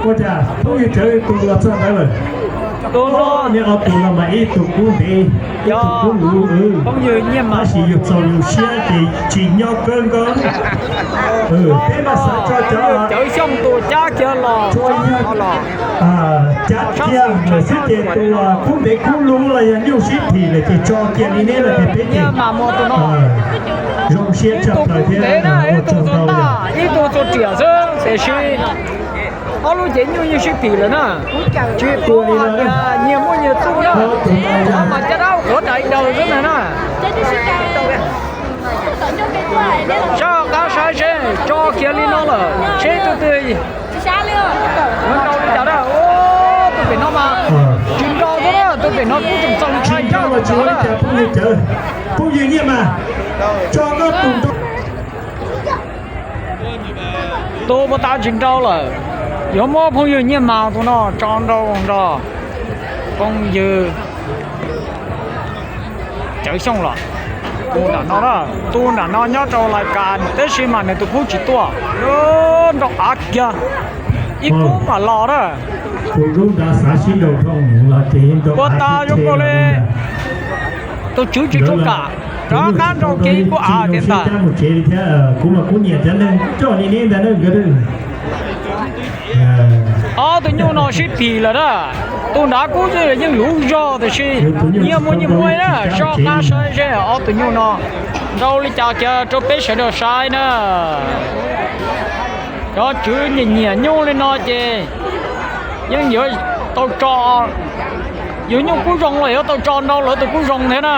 Ua cas phooj ywg Cawv tus los txog ntawd lawm? Tus no, niag ob tug no mas ib tug kub ntev, ib tug kub luv, tab sis yus txaus yus siab ces tsis nyob kawg nkaus. Peb mas xav tso cov Cawv Xyooj tus cab kiag los, cab kiag lawm xwb ces tus kub ntev kub luv los yog nyuj sib phim lawm ces tso kiag li neb lawm ces peb ces zoo siab tshaj plaws thiab ua tsaug ntau. Ib tug txua riam xwb tiam sis ob lub cev nyuj yeej sib phim lawm na. Tsis paub hais tias nyias muaj nyias txuj na, mas caj dab qhuav tas ib daus xwb ntag na. Sab qab saib seb tso kiag li no lawm seb tus twg nrau li cas na. Tus pem no mas tsis nrau xwb na, tus pem no kuj tseem txaus ntshai ntshai los tsis ua li cas phooj ywg Cawv, phooj ywg Nyiaj mas tso koj tus nrau. Tus puas tas tsis nrau lawm, yuav muab phooj ywg Nyiaj mas tus no tso nrau nrog phooj ywg Cawv Xyooj los. Tus nram no, tus nram no nyob rau lais kas tab sis mas nws tus kub tsis tuaj, nrau av kiag ib kub mam los na. Puas tas zoo nkaus li tus tswv tsis tshua kam rov qab nrau kiag ib kub av tiag ntag. Ob tug nyuj no sib phim lawm na. Tus nrad kub yeej luv zog tiam sis Nyiaj muaj Nyiaj muaj na. Sab qab saib seb ob tug nyuj no nrau li cas kiag rau peb sawv daws saib na. Cov tswv nyiam nyiam nyuj li no ces yeej yuav tau tso. Yus nyuj kub zoo los yuav tau tso nrau lawv tus kub zoo thiab na.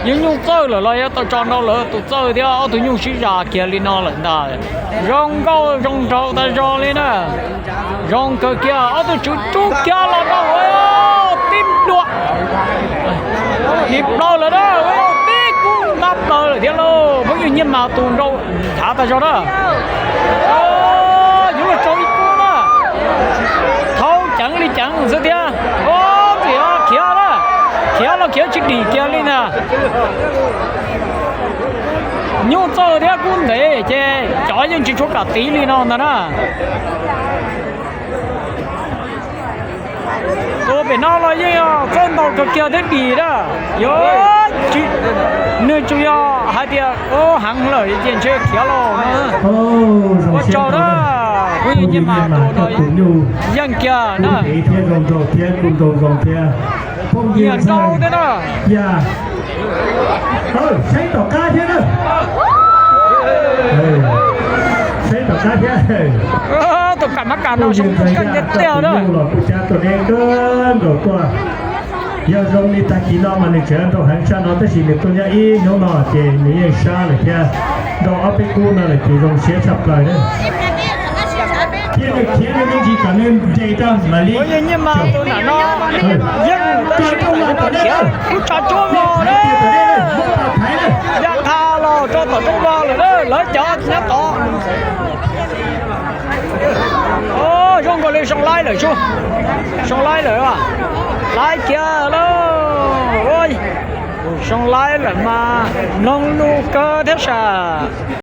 Yus nyuj txawj lawm los yuav tau tso nrau lawv tus txawj thiab. Ob tug nyuj sib zam kiag li no lawm ntag. Zoo nkauj zoo nraug tas zog li na. Zoo kawg kiag, ob tug tswv rub kiag los no, tib npluam, dim plaws lawm na, tib kub ntab plaws lawm thiab lauj. Phooj ywg Nyiaj mas tus nrau nchav tas zog na. Yuav luag tso ib kub na, thaub ceev li ceev xwb thiab. Ob tug khiav na, khiav los khiav tsis dim kiag li ntag. Nyuj txawj thiab kub ntev ces cov yeej tsis tshua kam tiv li no ntag na. Tus pem no los yeej yog txawj ntaus kawg kiag thiab dim na. Yuav, nws tsuas yog hais tias heev lawm ces ntshe khiav los. Ua tsaug na, kuv yog Nyiaj mas tus no yeej kiag na. Nyiam nrau thiab na. Saib tom qab thiab na. Saib tom qab thiab. Tus kam mab kas no sab muaj kawg ntiaj tiag na. Los kuj cab tuaj deb kawg nkaus tuaj. Yog zoo li tag kis no mas nws tseem nrau heev sab no tab sis nws tuaj nyob ib hnub no ces nws yeej sab lawm thiab. Nrau ob peb kub no lawm ces zoo siab tshaj plaws na. Thiab nws khiav nws me ntsis kom nws nres rau mam li. Yeej tab sis khiav kuj tsa tsuab vog na. Ya qha los rau tom roob vag lawm na, lawv cov nyob tod. Zoo nkaus li Soo Laib lawm sub. Soo Laib lawm, Laib kiag lauj. Soo Laib lawm mas mloog lus kawg thiab sas.